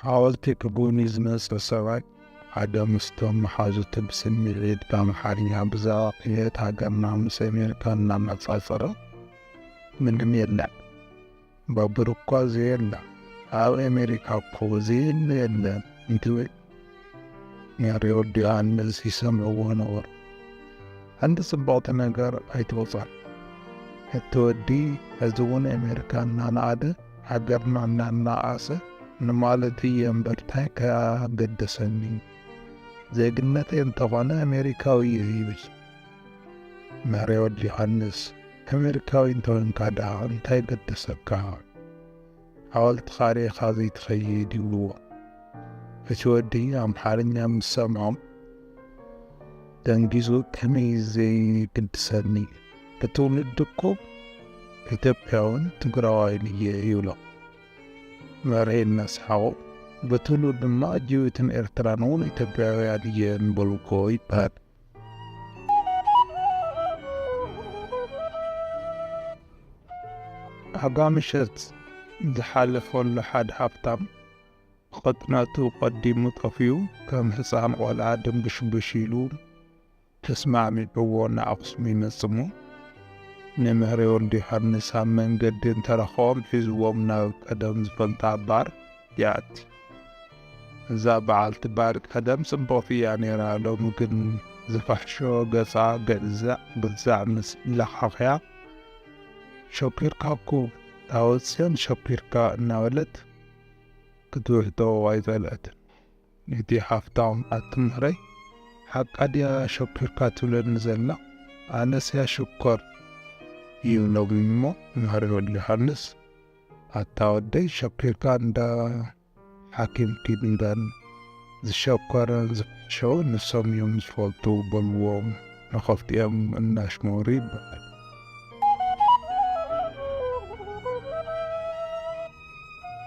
ሓወልቲ ክቡኒ ዝመጸ ሰብኣይ ሓደ ምስቶም መሓዙቱ ብስምዒት ብኣምሓርኛ ብዛዕባ ቅየት ሃገርና ምስ ኣሜሪካ እናነጻጸረ፣ "ምንም የለን፣ ባቡር እኳ ዘየለ፣ ኣብ ኣሜሪካ እኮ ዘየለ የለን" እንትብል፣ መሪ ወዲ ዮሃንስ ይሰምዕዎ ነበሩ። ሓንቲ ጽብቕቲ ነገር ኣይትወጻን። እቲ ወዲ፣ "ሕዚ እውን ኣሜሪካ እናነኣደ፣ ሃገርና እናነኣሰ ንማለት እየ እምበር፣ እንታይ ከኣ ገደሰኒ? ዜግነተይ እንተኾነ ኣሜሪካዊ እየ" ይብል። መሪ ወዲ ዮሃንስ፣ "ኣሜሪካዊ እንተኾንካ ደኣ እንታይ ገደሰካ? ሓወልትኻ ርኢኻ ዘይትኸይድ" ይብልዎ። እቲ ወዲ ኣምሓርኛ ምስ ሰምዖም ደንጊጹ፣ "ከመይ ዘይግድሰኒ? ብትውልዲ እኮ ኢትዮጵያውን ትግራዋይን እየ" ይብሎ። መርሄ እናሰሓቑ፣ "ብትውልዲ ድማ ጅቡትን ኤርትራን እውን ኢትዮጵያውያን እየን" በልዎ ይበሃል። ኣጋ ምሸት ዝሓለፈሉ ሓደ ሃብታም፣ ቅጥነቱ ቀዲሙ ጠፊኡ፣ ከም ህጻን ቆልዓ ድንብሽብሽ ኢሉ፣ ተስማዕሚዕዎ ንኣኽሱም ይመጽእ እሞ፣ ንምህሬ ወልደ ዮሃንስ ኣብ መንገዲ እንተረኸቦም፣ ሒዝዎም ናብ ቀደም ዝፈልጣ ባር ይኣቲ። እዛ በዓልቲ ባር ቀደም ጽብቕቲ እያ ነይራ፣ ሎሚ ግን ዝፋሕሾ ገጻ ገዛዕ ገዛዕ ምስ ለኻኽያ፣ "ሸኪርካ እኮ ታወጽዮን ሸኪርካ" እናበለት ክትውሕጦ ኣይጸልአትን። እቲ ሃፍታም፣ "ኣቲ ምህረይ፣ ሓቃ ድያ ሸኪርካ ትብለኒ ዘላ? ኣነስ እያ ሽኮር" ይብሎ እሞ፣ ምህረይ ወዲ ዮሃንስ፣ "ኣታ ወደይ፣ ሸኪርካ እንዳ ሓኪም ኪድ እምበር፣ ዝሸኮረን ዝፈሕሸውን ንሶም እዮም ዝፈልጡ" በልዎም። ንኸፍቲኦም እናሽመሩ ይበሃል።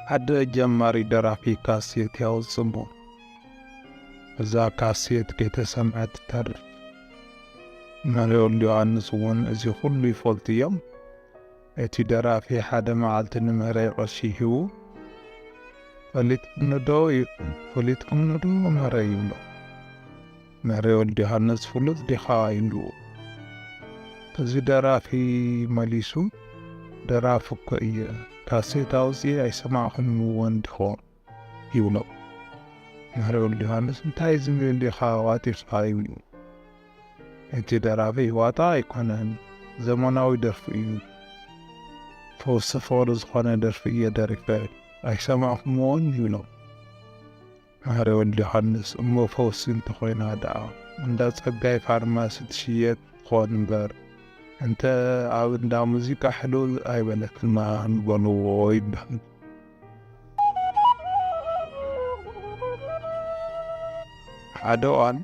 ሓደ ጀማሪ ደራፊ ካሴት ያውጽእ እሞ፣ እዛ ካሴት ከይተሰምዐት ትተርፍ። ምህሬ ወልደ ዮሃንስ እውን እዚ ኩሉ ይፈልጡ እዮም። እቲ ደራፊ ሓደ መዓልቲ ንምህረይ ቅርሺ ሂቡ፣ "ፈሊጥኩኒ ዶ ዩ-፣ ፈሊጥኩኒ ዶ ምህረይ?" ይብሎ። ምህሬ ወልደ ዮሃንስ፣ "ፍሉጥ ዲኻ?" ይብልዎ። እዚ ደራፊ መሊሱ፣ "ደራፊ እኮ እየ፣ ካሴት ኣውፅኤ ኣይሰማዕኹምዎን ዲኹም?" ይብሎ። ምህሬ ወልደ ዮሃንስ፣ "እንታይ ዝብል ዲኻ ዋጢርካ?" ይብሉ። እቲ ደራፊ፣ "ዋጣ ኣይኮነን፣ ዘመናዊ ደርፊ እዩ። ፈውሲ ፍቕሪ ዝኾነ ደርፊ እየ ደሪፈ፣ ኣይሰማዕኩምዎን?" ይብሎ። ምህሬ ወልደ ዮሃንስ፣ "እሞ ፈውሲ እንተኾይና ደኣ፣ እንዳ ጸጋይ ፋርማሲ ትሽየጥ ትኾን እምበር፣ እንተ ኣብ እንዳ ሙዚቃ ሕልል ኣይበለትናን" በልዎ ይበሃል። ሓደ እዋን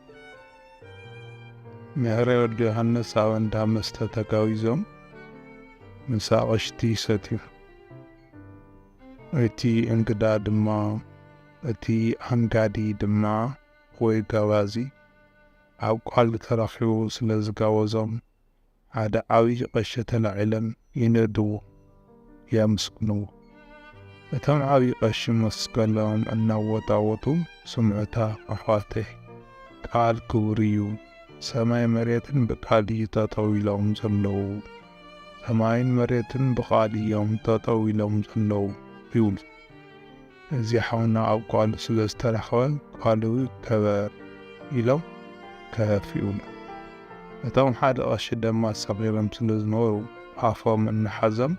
ምህሬ ወዲ ዮሃንስ ኣብ እንዳ መስተ ተጋቢዞም ምስ ኣቕሽቲ ይሰትዩ። እቲ እንግዳ ድማ፣ እቲ ኣንጋዲ ድማ ወይ ጋባዚ ኣብ ቃሉ ተረኺቡ ስለ ዝጋበዞም፣ ሓደ ዓብዪ ቀሺ ተላዒሎም ይነድዎ፣ የመስግንዎ። እቶም ዓብዪ ቀሺ መስቀሎም እናወጣወጡ፣ "ስምዑታ ኣሕዋተይ፣ ቃል ክቡር እዩ። ሰማይ መሬትን ብቃል እዩ ጠጠው ኢሎም ዘለዉ። ሰማይን መሬትን ብቃል እዮም ጠጠው ኢሎም ዘለዉ" ይብሉ። "እዚ ሓውና ኣብ ቃሉ ስለ ዝተረኽበ ቃሉ ይከበር" ኢሎም ከፍ ይብሉ። እቶም ሓደ ቀሺ ደማ ሰኺሮም ስለ ዝነበሩ ኣፎም እናሓዞም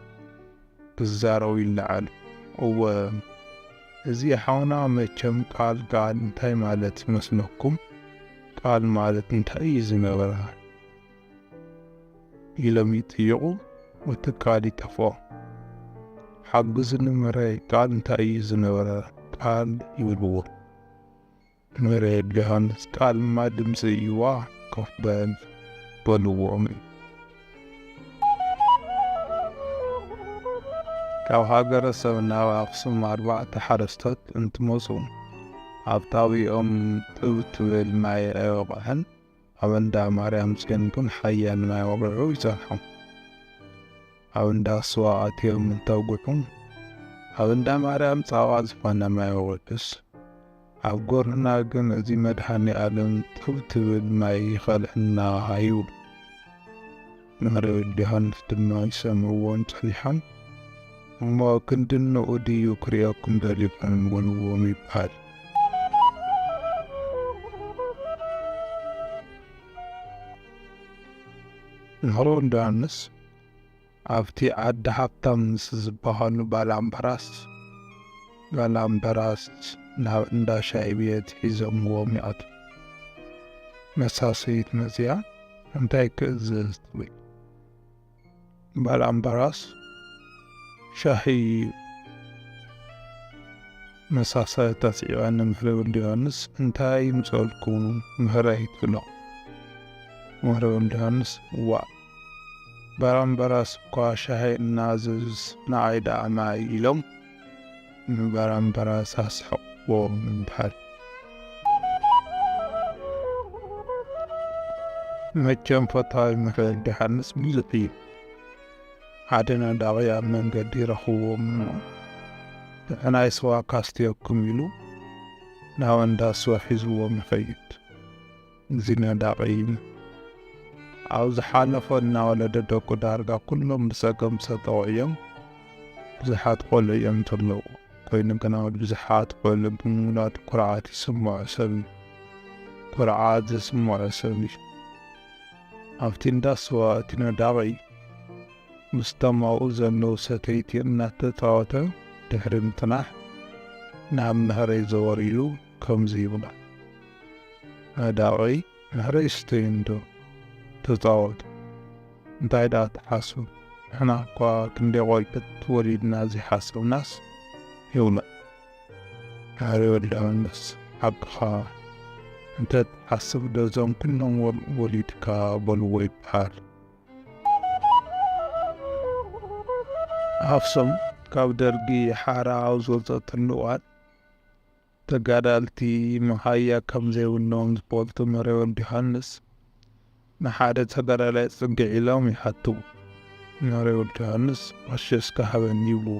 ክዛረቡ ይለዓሉ። "እወ፣ እዚ ሓውና መቸም ቃል ቃል እንታይ ማለት ይመስለኩም? ቃል ማለት እንታይ እዩ ዝነበረ?" ኢሎም ይጥይቑ። እቲ ቃል ይጠፍኦም። "ሓግዙኒ መራይ፣ ቃል እንታይ እዩ ዝነበረ? ቃል" ይብልዎ። ምህሬ ዮሃንስ፣ "ቃልማ ድምፂ እዩዋ፣ ኮፍ በል" በልዎም። ካብ ሃገረ ሰብ ናብ ኣኽሱም ኣርባዕተ ሓረስቶት እንትመፁ፣ ኣብ ጣብይኦም ጥብ ትብል ማይ ኣይወቕዐን። ኣብ እንዳ ማርያም ፅዮን ግን ሓያል ማይ ወቒዑ ይፀንሖም። ኣብ እንዳ ስዋ ኣትዮም እንተውግሑ፣ ኣብ እንዳ ማርያም ፃባ ዝኾነ ማይ ወቒዑስ ኣብ ጎርና ግን እዚ መድሃኔ ኣለም ጥብ ትብል ማይ ይኸልዕና ይብሉ። መሕረይ ወዲ ዮሃንስ ድማ ይሰምዕዎም ጸኒሖም እሞ ክንድንኡ ድዩ ክርእየኩም ደሊኹም በልዎም ይበሃል። መሕረይ ወዲ ዮሃንስ ኣብቲ ዓዲ ሃብታም ምስ ዝበሃሉ ባላምበራስ፣ ባላምበራስ ናብ እንዳ ሻሂ ቤት ሒዞምዎም ይኣትዉ። መሳሰይት መጺኣ እንታይ ክእዝዝ ትብል። ባላምበራስ ሻሂ መሳሰይታ ስዒባ ንምህረ ወልደ ዮሃንስ እንታይ ይምጸልኩም ምህረይ ትብሎ። ምህረ ወልደ ዮሃንስ ዋእ ባላምበራስ እኳ ሻሂ እናዘዙስ ንዓይ ደኣ ማይ ኢሎም ንባላምበራስ ኣስሕቕዎም ይበሃል። መቸም ፈታዊ ምህረ ወልደ ዮሃንስ ብዙሕ እዩ። ሓደ ነዳቒ ኣብ መንገዲ ይረኽብዎም እሞ ንሕናይ ስዋ ካስትየኩም ኢሉ ናብ እንዳ ስዋ ሒዝዎም ይኸይድ። እዚ ነዳቒ ኣብ ዝሓለፎ እናወለደ ደቁ ዳርጋ ኩሎም ብጸገም ሰጠቑ እዮም። ብዙሓት ቆልዑ እዮም ዘለዉ። ኮይኑ ግና ብዙሓት ቆልዑ ብምውላድ ኩርዓት ይስምዖ ሰብ እዩ። ኩርዓት ዘስምዖ ሰብ እዩ። ኣብቲ እንዳ ስዋ እቲ ነዳቒ ምስ ተማኡ ዘለዉ ሰተይቲ እናተጻወተ ድሕሪ ምጽናሕ ናብ ምህረይ ዘወር ኢሉ ከምዚ ይብሎ። ነዳቒ ምህረይ ስተዩ እንዶ ተጻወቱ። እንታይ ደኣ ትሓስቡ? ንሕና እኳ ክንደይ ቆልዑት ወሊድና ዘይሓሰብናስ ይብሎ። ምህረይ ወልደ ዮሃንስ ሓቅኻ እንተ ትሓስብ ዶ እዞም ኩሎም ወሊድካ በልዎ ይበሃል። ኣኽሱም ካብ ደርጊ ሓራ ኣብ ዝወጸትሉ እዋን ተጋዳልቲ መሃያ ከም ዘይብሎም ዝፈልጡ ምህረይ ወልደ ዮሃንስ ንሓደ ተጋዳላይ ጽግዕ ኢሎም ይሓትዎ። ምህረይ ወልደ ዮሃንስ ቅርሺ እስከ ሃበኒ ይብልዎ።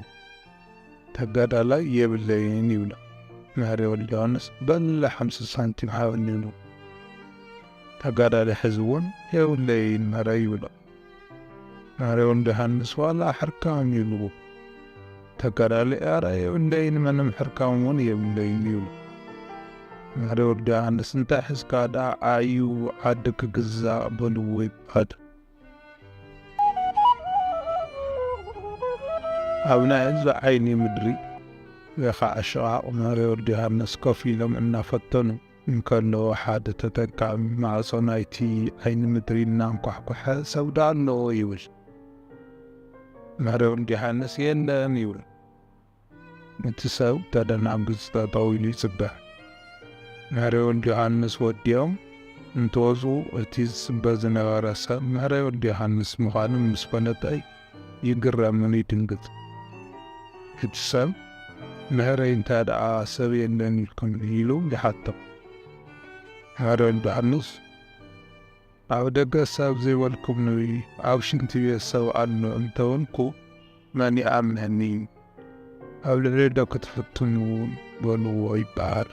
ተጋዳላይ የብለይን ይብሎ። ምህረይ ወልደ ዮሃንስ በለ ሓምሳ ሳንቲም ሃበኒ ይብልዎ። ተጋዳላይ ሕዚ እውን የብለይን ምህረይ ይብሎ። ምህረይ ወልደ ዮሃንስ ዋላ ሕርካም ይብልዎ። ተጋዳላይ ኣረ የብለይን ምንም ሕርካም እውን የብለይን ይብሎ። ምህረይ ወልደ ዮሃንስ እንታይ ሒዝካ ደኣ ኣዩ ዓዲ ክግዛእ በልዎ ይበሃል። ኣብ ናይ ህዝቢ ዓይኒ ምድሪ ወይ ኸዓ ሽቓቕ ምህረይ ወልደ ዮሃንስ ኮፍ ኢሎም እናፈተኑ እንከለዉ ሓደ ተጠቃሚ ማዕጾ ናይቲ ዓይኒ ምድሪ እናንኳሕኩሐ ሰብ ዶ ኣሎ ይብል። ምህረይ ወልደ ዮሃንስ የለን ይብል። እቲ ሰብ ተደናጊጹ ጠጠው ኢሉ ይጽበ። ምህረይ ወልደ ዮሃንስ ወዲኦም እንትወጹ እቲ ዝጽበ ዝነበረ ሰብ ምህረይ ወልደ ዮሃንስ ምዃኑ ምስ ፈለጠ ይግረምን ይድንግጽ። እቲ ሰብ ምህረይ እንታይ ደኣ ሰብ የለን ኢልኩም ኢሉ ይሓቶም። ምህረይ ወልደ ዮሃንስ ኣብ ደገ ሰብ ዘይበልኩምኒ ኣብ ሽንቲ ቤት ሰብ ኣሎ እንተበልኩ መን ይኣምነኒ? ኣብ ልዕሊ ዶ ክትፍትኑ በልዎ ይበሃል።